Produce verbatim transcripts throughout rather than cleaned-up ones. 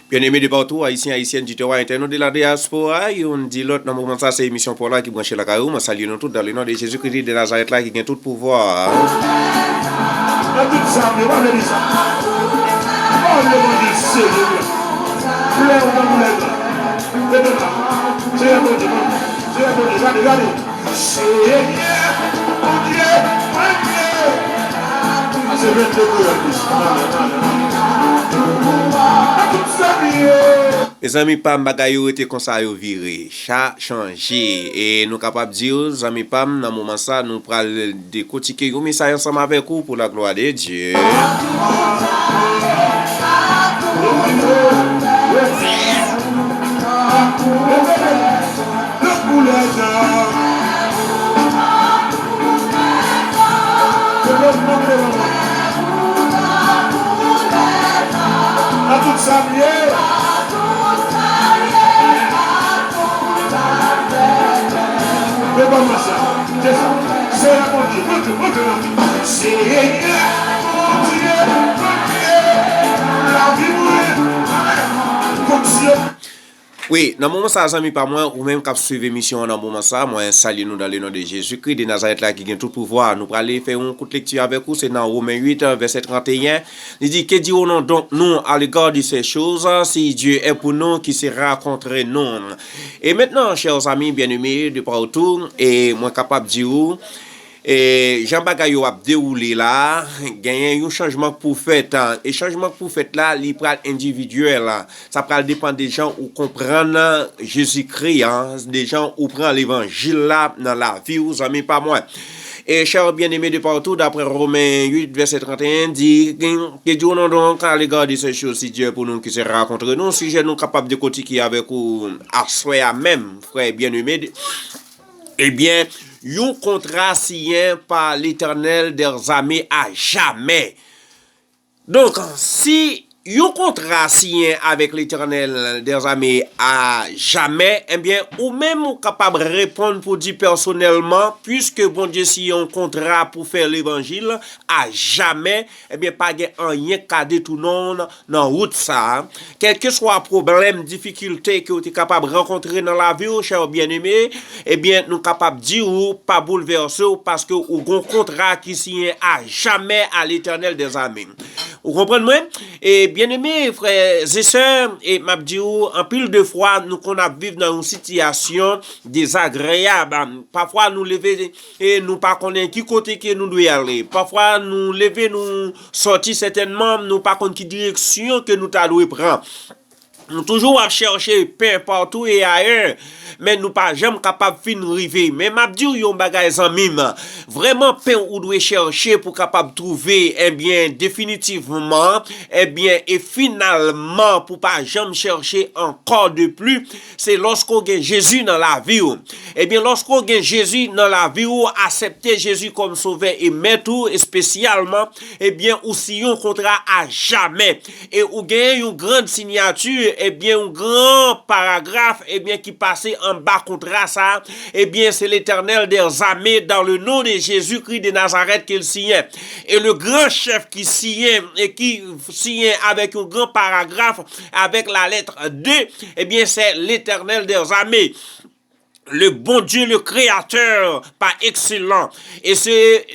Byeneme de patou, Ayisyen, Ayisyèn, di tèwa entènot de la diaspora, youn di lòt, nan moman sa, se emisyon pa w la ki branche lakay ou. Mwen salye nou tout dans le nom de Jésus-Christ de Nazareth la ki gen tout pouvwa. Nan tout sa, m yo pa vle di sa. Pawòl levanjil serye, wi. Koulè ou nan koulè blan. Mete la. Seyè Bondye, Bondye. Seyè Bondye, gade, gade. Senyè, Bondye, Bondye. A se vennde koulè plis. Nan, nan, nan. Nan tout sa, m yo. Mezanmi pa m, bagay yo rete konsa, yo vire. Cha chanje. E nou kapab di w, zanmi pa m, nan moman sa, nou pral dekotike yon mesaj ansanm avèk ou pou la glwa de Dye. Nan tout sa m ye. Devan mwen sa, se sa. Seyè Bondye, Bondye, Bondye nan vi. Seyè Bondye, Bondye, lavi mwen. Amèn. Bondye. Wi, nan moman sa, zanmi pa mwen, ou menm k ap swiv emisyon an nan moman sa, mwen salye nou dans le nom de Jésus-Christ de Nazareth la ki gen tout pouvwa. Nou prale fè yon kout lekti avèk ou, se nan Women uit, vèsè trannteyen. Li di, Que dirons-nous donc, nous, à l'égard de ces choses? Si Dieu est pour nous, qui sera contre nous? E mentnan, chè zanmi byeneme de patou, e mwen kapab di ou, e jan bagay yo ap dewoule la, genyen yon chanjman k pou fèt. E chanjman k pou fèt la, li pral endividyèl. Sa pral depann de jan ou konprann Jezikri an, de jan ou pran levanjil la nan lavi w, zanmi pa mwen. E chè byeneme de patou, daprè Women uit, vèsè trannteyen, di, Que dirons-nous donc à l'égard de ces choses? Si Dieu est pour nous, qui sera contre nous? Sijè nou kapab dekotike avèk ou aswè a menm, frè byeneme. Ebyen, yon kontra siyen pa Letènèl dèzame a jamè. Donk, si yon kontra siyen avèk Letènèl dèzame a jamè, ebyen, ou menm ou kapab reponn pou di pèsonèlman, piske Bondye siyen yon kontra pou fè levanjil a jamè, ebyen, pa gen anyen k ka detounen w nan wout sa a. Kèlkeswa pwoblèm, difikilte ke w te kapab rankontre nan lavi w, chè byeneme, ebyen, nou kapab di w pa boulvèse w paske ou gon kontra ki siyen a jamè a Letènèl dèzame. Ou konprann mwen? E byeneme, frè e sè, e m ap di w, anpil de fwa, nou konn ap viv nan yon sitiyasyon dezagreyab. Pafwa, nou leve e nou pa konnen ki kote ke nou dwe ale. Pafwa, nou leve, nou sòti sètènman, nou pa konn ki direksyon ke nou ta dwe pran. Nou toujou ap chèche pen patou e ayè, men nou pa janm kapab fin rive. Men m ap di w yon bagay, zanmi m. Vrèman, pen ou dwe chèche pou kapab twouve, ebyen, definitivman, ebyen, e finalman, pou pa janm chèche ankò de pli, se lòske w gen Jezi nan lavi w. Ebyen, lòske w gen Jezi nan lavi w, aksepte Jezi kòm Sovè e Mèt ou, espesyalman, ebyen, ou siyen yon kontra a jamè. E ou genyen yon grand sinyati, ebyen, yon gran paragraf, ebyen, ki pase anba kontra sa, ebyen, se Letènèl dèzame, dans le nom de Jésus-Christ de Nazareth, ke l siyen. E le gran chèf ki siyen, e ki siyen avèk yon gran paragraf, avèk la lettre D, ebyen, se Letènèl dèzame. Le Bon Dieu, le Créateur par excellence. E se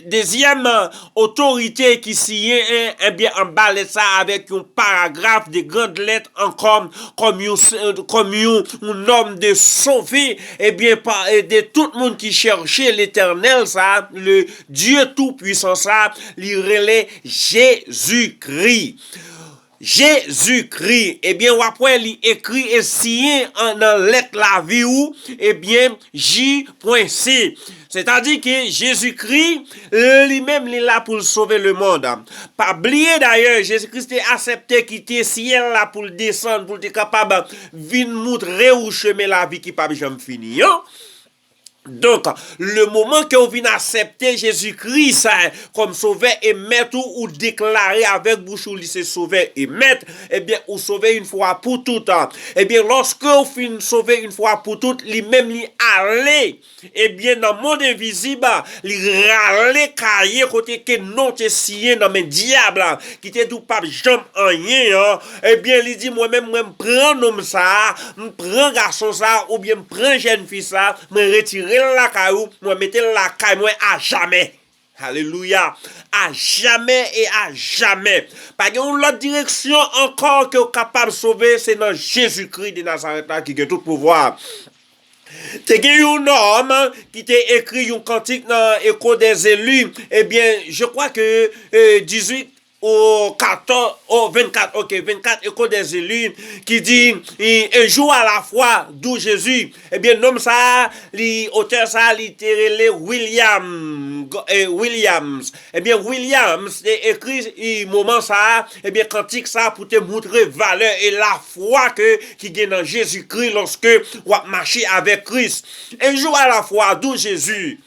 dezyèm, euh, otorite ki siyen, ebyen, anba lèt sa avèk yon paragraf de grand lèt ankò, kòm yon, kòm yon, yon nonm de sove, ebyen, pa, e de tout moun ki chèche Letènèl sa, le Dieu Tout-Puissant sa, li rele Jezikri. Jezikri, ebyen, w ap wè li ekri e siyen an, nan lèt lavi w, ebyen, J pwen C. Sètadi ke Jezikri, li menm, li la pou l sove lemonn. Pa bliye dayè, Jezikri te aksepte kite syèl la pou l desann, pou l te kapab vin moutre w chemen lavi ki p ap janm fini an. Donk, le moman ke w vin aksepte Jezi Kris, eh, kòm Sovè e Mèt ou, ou deklare avèk bouch ou li se Sovè e Mèt, ebyen, ou sove yon fwa pou tout. Ebyen, lòske w fin sove yon fwa pou tout, li menm li ale, ebyen, nan mond envizib, li rale kaye kote ke non te siyen nan men dyab la, ki te di w p ap janm anyen an. Ebyen, li di, mwen menm, mwen m pran nonm sa a, m pran gason sa a, oubyen m pran jèn fi sa a, mwen retire l lakay ou, mwen mete l lakay mwen ajamè. Alelouya! Ajamè e ajamè. Pa gen yon lòt direksyon ankò ke w kapab sove, se nan Jezikri de Nazarèt la ki gen tout pouvwa. Te gen yon nonm ki te ekri yon kantik nan Echo des Élus. Ebyen, je crois que euh, dizwit ou katòz, ou vennkat, ok, vennkat, Echo des Élus, ki di, eh, Un jour à la fois, doux Jésus. Ebyen, nonm sa a, li, otè sa a, li te rele William, eh, Williams. Ebyen, Williams te ekri, eh, moman sa a, ebyen, kantik sa a pou te montre valè e lafwa ke, ki gen nan Jezikri lòske w ap mache avèk Kris. Un jour à la fois, doux Jésus.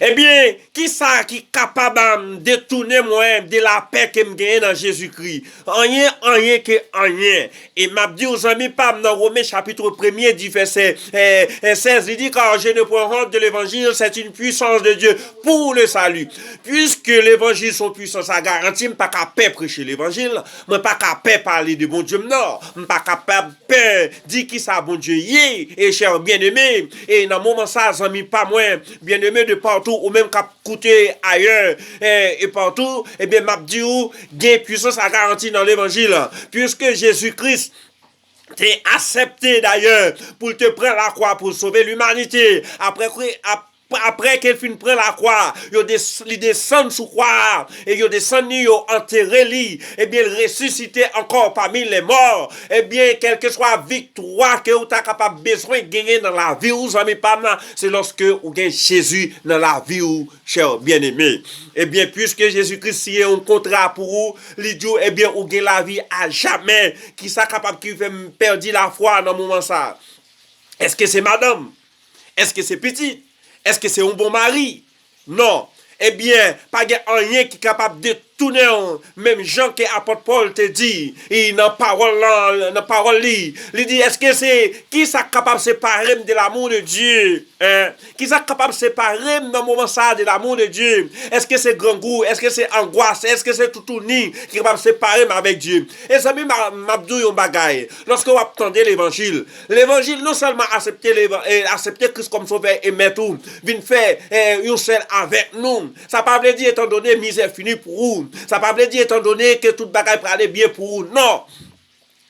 Ebyen, kisa ki kapab, um, detounen mwen de lapè ke m genyen nan Jezikri? Anyen, anyen ke anyen. E m ap di w, zanmi pa m, nan Women chapit premye di vèsè, eh, eh, sèz, li di, Car je ne prends honte de l'évangile, c'est une puissance de Dieu pour le salut. Puiske levanjil se yon pwisans a garanti, m pa ka pè preche levanjil, mwen pa ka pè pale de Bondye m nan, m pa ka pè, pè di kisa Bondye ye, e chè byeneme, e nan moman sa, zanmi pa mwen, byeneme de patou, ou menm k ap koute ayè, e, e patou, ebyen, m ap di w, gen pwisans a garanti nan levanjil, puiske Jezi Kris te aksepte dayè pou l te pran lakwa pou l sove limanite. Apre, kri- ap- apre ke l fin pran lakwa, yo des- li desann sou kwa a, e yo desann li, yo antere li, ebyen, l resisite ankò pami lèmò. Ebyen, kèlkeswa viktwa ke w ta kapab bezwen genyen nan lavi w, zanmi pa m nan, se lòske ou gen Jezi nan lavi w, chè byeneme. Ebyen, puiske Jezi Kris siyen yon kontra pou ou, li di w, ebyen, ou gen lavi ajamè. Kisa kapab ki fè m pèdi lafwa nan moman sa a? Èske se madanm? Èske se pitit? Èske se yon bon mari? Non. Ebyen, pa gen anyen ki kapab detounen w, menm jan ke apòt Pòl te di, e nan pawòl lan, nan pawòl li, li di, èske se, kisa k kapab separe m de l'amour de Dieu? Hein? Kisa k kapab separe m nan moman sa a de l'amour de Dieu? Èske se grangou? Èske se angwas? Èske se toutouni ki kapab separe m avèk Dye? E zanmi, m a- m ap di w yon bagay. Lòske w ap tande levanjil, levanjil non sèlman aksepte levan- e aksepte Kris kòm Sovè e Mèt ou, vin fè, e, yon sèl avèk nou. Sa pa vle di etandone mizè fini pou ou. Sa pa vle di etandone ke tout bagay prale byen pou ou. Non.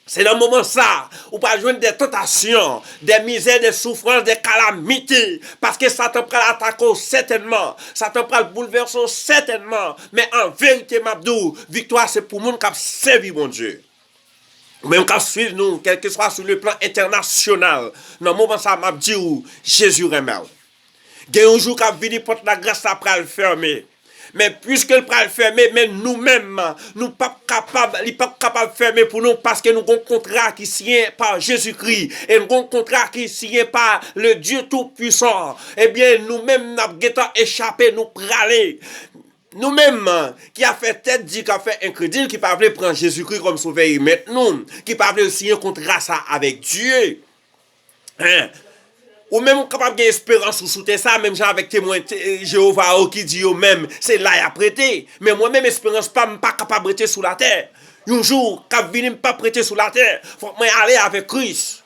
Se nan moman sa, ou pral jwenn de tantasyon, de mizè, de soufrans, de kalamite, paske Satan pral atake w sètènman, Satan pral boulvèse w sètènman, men an verite, m ap di w, viktwa se pou moun k ap sèvi Bondye. Ou menm k ap swiv nou, kèlkeswa sou le plan entènasyonal, nan moman sa, m ap di w, Jezi renmen w. Gen yon jou k ap vini, pòt lagras la pral fèmen. Men piske l pral fèmen, men nou menm, nou p ap kapab, li p ap kapab fèmen pou nou, paske nou gon kontra ki siyen pa Jezikri, e nou gon kontra ki siyen pa le Dieu Tout-Puissant. Ebyen, nou menm, n ap gentan echape, nou prale. Nou menm, ki ap fè tèt di, k ap fè enkredil, ki pa vle pran Jezikri kòm Sovè e Mèt nou, ki pa vle siyen kontra sa avèk Dye. Hein? Ou menm ou kapab gen esperans ou sou tè sa, menm jan avèk Temwen te- Jewova yo ki di yo menm, se la y ap rete. Men mwen menm, esperans pa m pa kapab rete sou latè. Yon jou k ap vini, m p ap rete sou latè. Fòk mwen ale avèk Kris.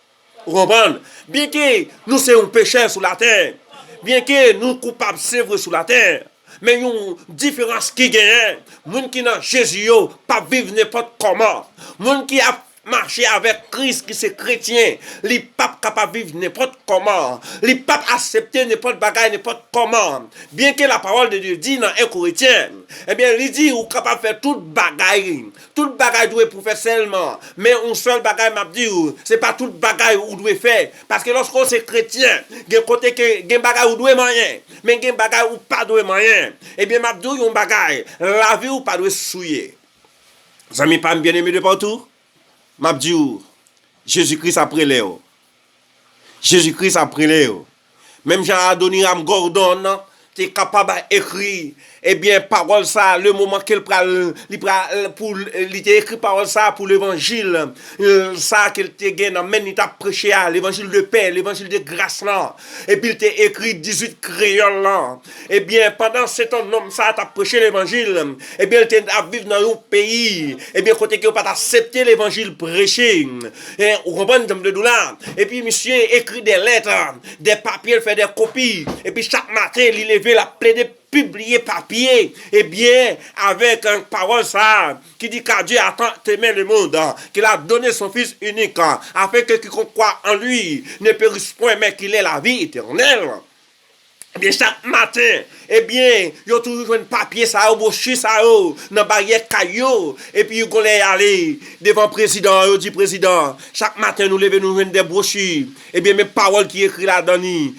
Ou konprann? Byenke nou se yon pechè sou latè, byenke nou koupab, se vre, sou latè, men yon diferans ki genyen, moun ki nan Jezi yo p ap viv nenpòt kòman. Moun ki ap mache avèk Kris, ki se kretyen, li p ap kapab viv nenpòt kòman. Li p ap aksepte nenpòt bagay, nenpòt kòman. Byenke la parole de Dieu di nan en Koretyen, ebyen, li di ou kapab fè tout bagay. Tout bagay dwe pou fè sèlman. Men yon sèl bagay m ap di w, se pa tout bagay ou dwe fè. Paske lòske w se kretyen, gen kote ke gen bagay ou dwe manyen, men gen bagay ou pa dwe manyen. Ebyen, m ap di w yon bagay, lavi w pa dwe souye. Zanmi pa m byeneme de patou, m ap di w, Jezi Kris ap rele w. Jezi Kris ap rele w. Menm jan Adoniram Gordon te kapab ekri, ebyen, pawòl sa, le moman ke l pral, li pral, pou, li te ekri pawòl sa pou levanjil, eh, sa ke l te gen nan men li t ap preche a, levanjil de pè, levanjil de gras lan. Epi l te ekri dizuit kreyòl lan. Ebyen, pandan se tan nonm sa t ap preche levanjil, ebyen, l te ap viv nan yon peyi, ebyen, kote ke yo pa t aksepte levanjil preche. Eh, ou konprann sa m vle di w la? Epi misye ekri de lèt, de papye, l fè de kopi. Epi chak maten, li leve, l ap plede pibliye papye. Ebyen, avèk, eh, pawòl sa a, qui dit car Dieu a tant aimé le monde, qu'il a donné son Fils unique, afin que quiconque croit en lui ne périsse point, mais qu'il ait la vie éternelle. Ebyen, chak maten, ebyen, yo toujou jwenn papye sa yo, bwochi sa yo, nan baryè kay yo. Epi, yo gon lè y ale devan prezidan an, yo di, "Prezidan, chak maten nou leve, nou jwenn de bwochi. Ebyen, men pawòl ki ekri ladan li."